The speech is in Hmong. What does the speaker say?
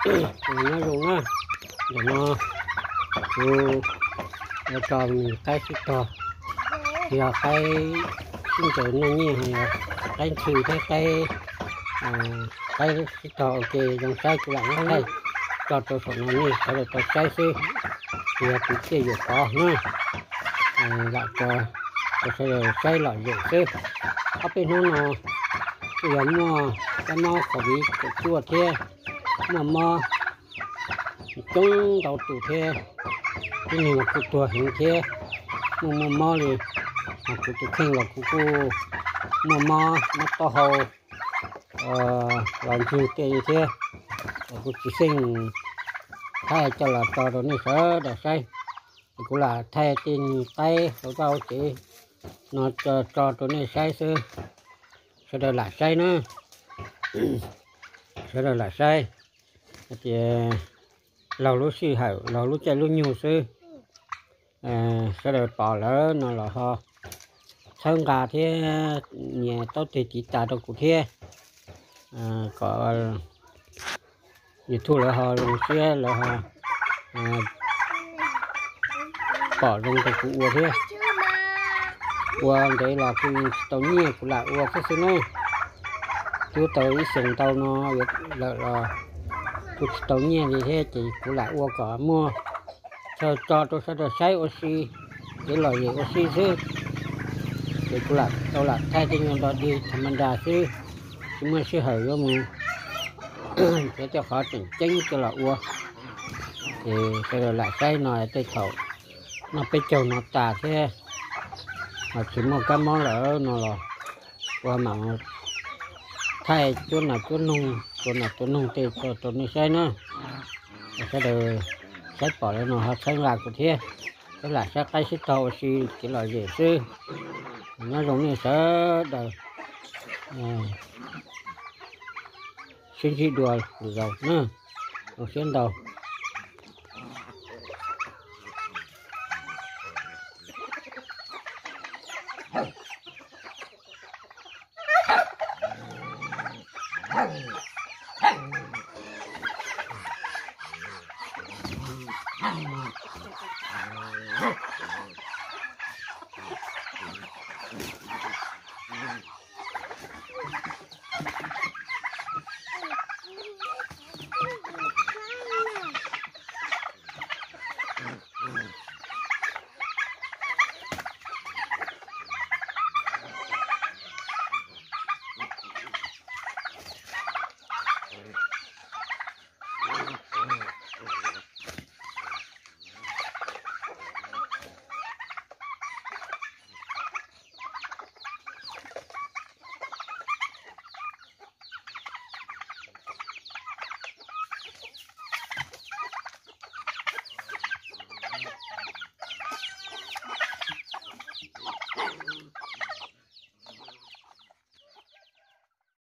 Nyob zoo na, ntawm no kuv yuav tso nws qaib sib tog, yog qaib sib ncaws noj nyiaj, qaib ntxhw thiab qaib, qaib sib tog ua ke zoo saib, kuv lam muab thaij tso rau saum no nej sawv daws tau saib xwb, yog tus tiaj yuam pov na, lam tso rau sawv daws saib lom zem xwb. Ob peb hnub no kuj yog muaj kab mob covid kaum cuaj thiab, muaj mob coob ntau tus thiab, tib neeg los kuj tuag heev thiab, muaj muaj mob li, kuv tus kheej los kuv kuj muaj mob, mob taub hau los ntswg tej li thiab, kuv tsis xyeej thaij coj los tso rau nej sawv daws saib, kuv lam thaij tej qaib hauv vaj hauv tsev no tso rau nej saib xwb, sawv daws lam saib na, sawv daws lam saib, hais tias laug lub sij hawm laug lub caij lub nyoog xwb, sawv daws pom lawm no los ho txhawb nqa thiab nias taub tig tiv tas rau kuv thiab, kom YouTube lawv ho zoo siab lawv ho pom zoo rau kuv ua thiab. Ua ntev los kuj tsis tau nyiaj kuv lam ua xwb xwb na. Twb tau ib xyoos ntau no lawm los kuj tsis tau nyiaj li thiab ces kuv lam ua kom muaj chaw tso rau sawv daws saib ua si, kev lom zem ua si xwb. Ces kuv lam tau lam thaij tej nyuag dog dig tha ma nra xwb, tsis muaj sij hawm yuav mus cov tej qhov tseem ceeb coj los ua. Ces sawv daws lam saib no tej thaum noj peb caug no tas thiab ho tsis muaj kab mob lawm no los ua mam thaij cuab nas cuab noog, tua nas tua noog tej rau nej saib na. Sawv daws saib pom lawm no ho txhawb nqa kuv thiab, sawv lam saib qaib sib tog ua si kev lom zem xwb. Nyob zoo nej sawv daws, sib ntsib dua lwm zaus na, zoo siab ntau.